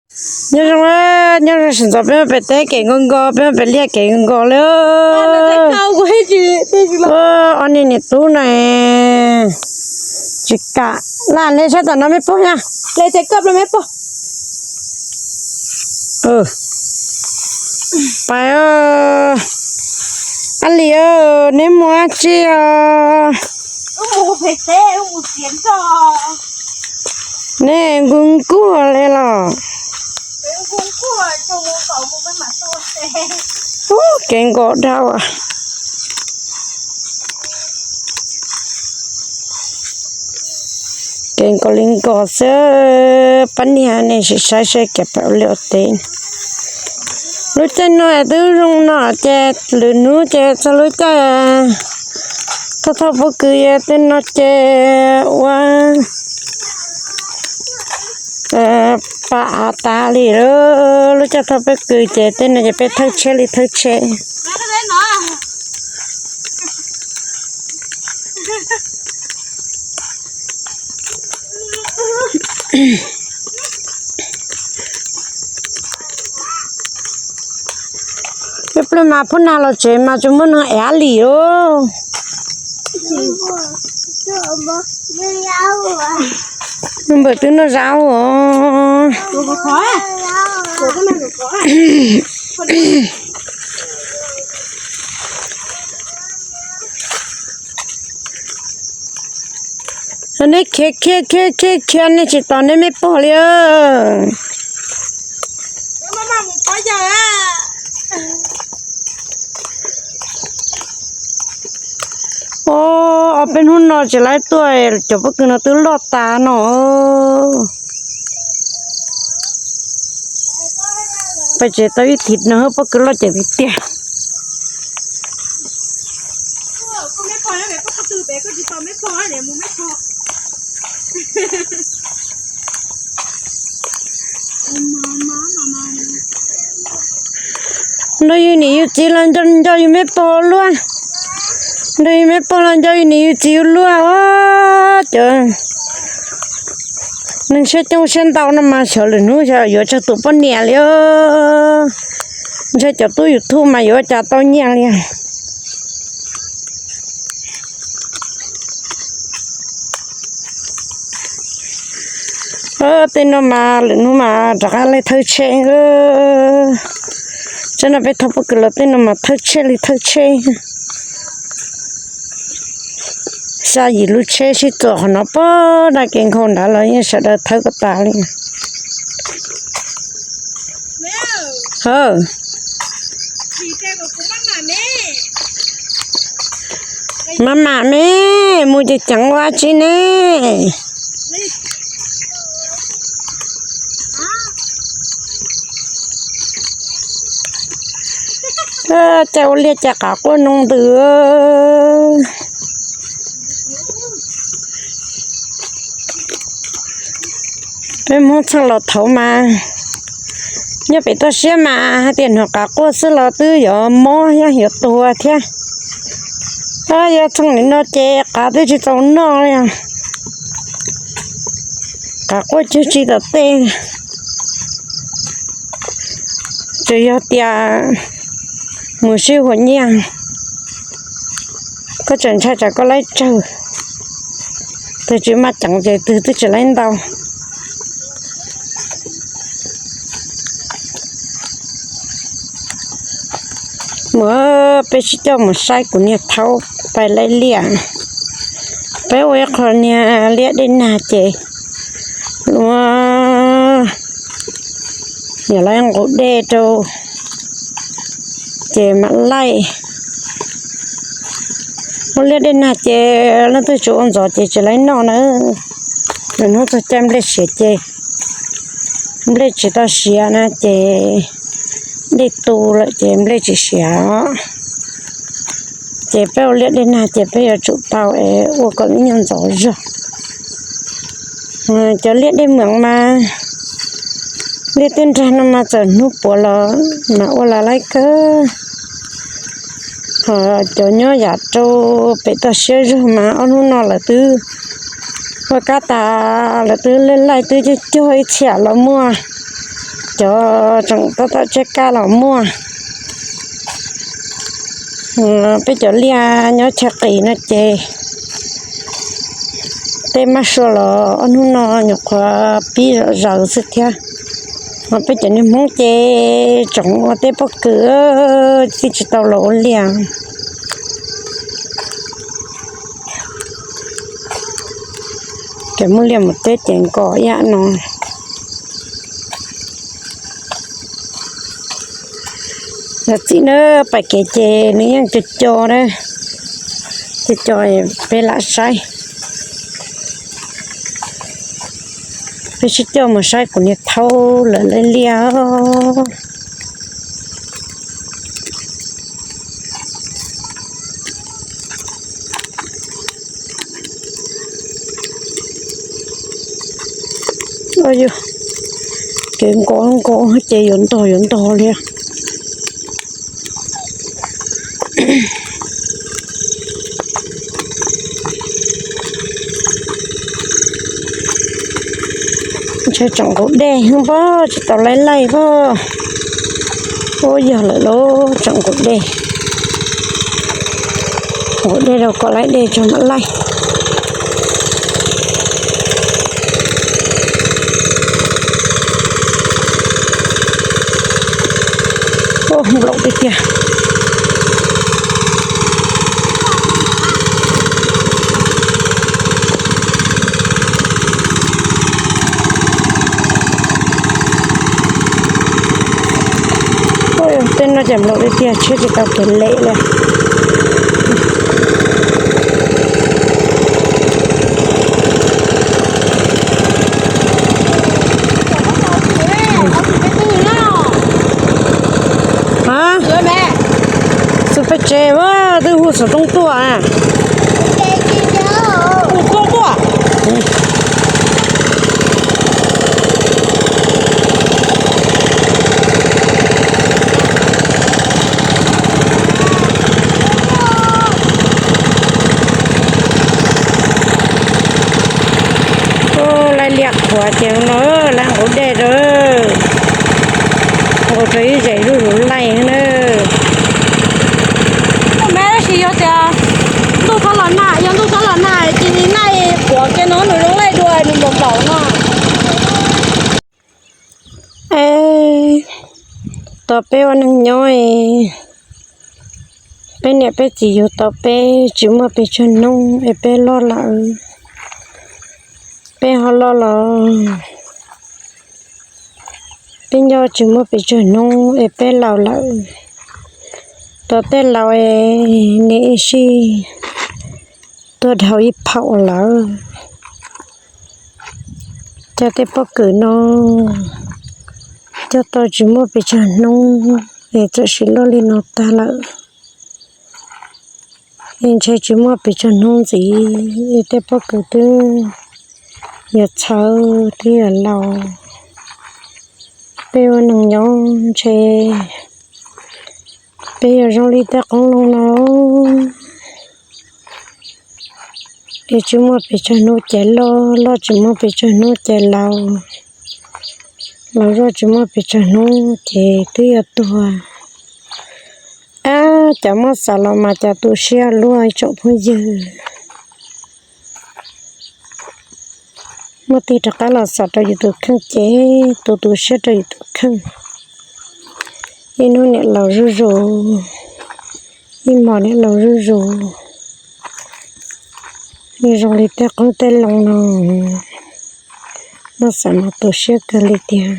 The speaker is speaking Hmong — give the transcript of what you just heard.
Nyob zoo, nyob zoo sawv ntxov, peb pem teb kev nkos nkos, peb pem liaj kev nkos nkos li. Ob niag niam tub na, tsis kam laj li, sab tom no mej pog na. Pais, Ab Lis, neb mus dab tsi os? Neb nkuj nkuj li los? Ub, kev nkos dhau. Kev nkos li nkos xwb, pab niag nej sim saib saib kev pab ua liaj ua teb. Lub caij no twb zoo no ces lwm hnub ces txog lub caij thauj thauj pob kws tej no ces ua pa av tas li lawm. Lub caij thauj pob kws ces tej no ces peb thawj tsheb li thawj tsheb. Peb plig mas phooj nag los tsev mas tsuas muaj neeg ev Ab Lis os. Npawm twb noj zaub os. Nej khiav khiav khiav khiav khiav, nej tsis tos nej mej pog li. Ob peb hnub no tsis laib tuaj, cov pob kws no twb loj tas no. Pais tsev tau ib thim no pob kws loj ceev tiag tiag. Nrog yus niam yus txiv los nco yus mej pog luaj, nrog yus mej pog los nco yus niam yus txiv luaj os. Cov neeg siab coob siab ntau no mas xyov lwm hnub xyov yuav tsawg tus poj niam li. Ntshe cov tub YouTube mas yuav ua cas tau nyiaj li. Tej no mas lwm hnub mas rov qab li thawj tsheb. Tsam no peb thauj pob kws los tej no mas thawj tsheb li thawj tsheb. Xya yim lub tsheb sib txuas qhov no pog, dab kev nkhaus nrad los yeej sawv daws thawb kom tas li. Maj mam me, mus ces ceev ua tsi ne? Caij ua liaj caij qav quaj noo ntws. Peb Hmoob txheej laus thaud mas nyob pem toj siab mas hais tias hnov qav quaj xwb los twb yuav mob thiab yuav tuag thiab. Yog txheej nim no ces qav twb tsis txaus noj li. Qav quaj cug tsi tom tej. Tsuas yog tias mus sib hua nyiaj, koj tseem ntshai tsam koj laib tsawg, twg tsis maj ceev ces twg twb tsis laib ntau. Mus, peb sib coj mus saib kuv niag thaub pais laij liaj. Peb ua ib qho niag liaj dej nag ces ua, yog lawv nqus dej rau ces mam laij. Ua liaj dej nag ces leej twg tsis ua ntxov ces tsis laib noj na. Lwm hnub txog caij nplej siav ces nplej tsis tau siav na ces dej tu lawm ces nplej tsis siav. Ces peb ua liaj dej nag ces peb yuav tsum tau es ua kom lub nyuag ntxov zog. Cov liaj dej mws mas, liaj twb nrag no mas txawm hnub puav los mas ua los laib kawg. Ho cov nyob yam rau pem toj siab zog mas ob hnub no lawv twb ua kab tas, lawv twb laij laij twb cog cog ib txhiab los muaj cov tseem tab tom tseb kab los muaj. Peb cov liaj nyob chaw qis no ces tej mab sua los ob hnub no nyuam qhuav pib zom zaws xwb thiab. Ho peb cov niag Hmoob ces tseem ua tej pob kws, tsis tau los ua liaj. Ces muaj liaj mus teb ces nkaus ib yam no. Yog txiv na, pais kev ces nws yeej co co na, co co peb lam saib. Peb sib coj mus saib kuv niag thaub lawv laij liaj. Yog kev nkaus nkaus ces yuav ntog yuav ntog li. Ntshe tseem nkaus dej pob, tsis tau laij laij pob. Ub, yog lawm lauj, tseem nkaus dej. Nkaus dej rau kom laij dej tso mam laij. Ub, nplaum tiag tiag. Tej no ces nplaum tiag tiag, tsheb tsis tau kev lem li. Xub peb tsev, twb hu xov tooj tuaj. Hu tuaj tuaj. Laij liaj qhuav ces no, laij nkaus dej rau, nkaus rau ib zes zuj zus laij na. Tab sis yog tias ntuj txhob los nag, yog ntuj txhob los nag ces nag quav kiag no nws zoo laij dua nws nplaum nplaum no. Es tos peb ua neeg nyob, peb niam peb txiv yug tau peb tsis muaj pes tsawg hnub es peb loj lawm, peb ho loj los peb nyob tsis muaj pes tsawg hnub es peb laus lawm. Tos tej laus es niam ib sij tuag dhau ib phaum lawm. Cov tej pob kws no cog tau tsis muaj pes tsawg hnub es txawm sim loj li no tag lawm. Es ntshe tsis muaj pes tsawg hnub ntxiv es tej pob kws twb yuav txhawv twb yuav laus. Peb ua neeg nyob ntshe peb yuav zoo li tej qoob loo no, es tsis muaj pes tsawg hnub ces loj, loj tsis muaj pes tsawg hnub ces laus, laus zoj tsis muaj pes tsawg hnub ces twb yuav tuag. Ab, cas muab xav los mas cas tu siab luaj tsoom phooj ywg. Muaj tig rov qab los xav rau yus tus kheej ces tu tu siab rau yus tus kheej. Ib hnub niam laus zuj zus, ib hmos niam laus zuj zus, zoo li tej qoob tej loo no, muab xav mas tu siab kawg li tiag.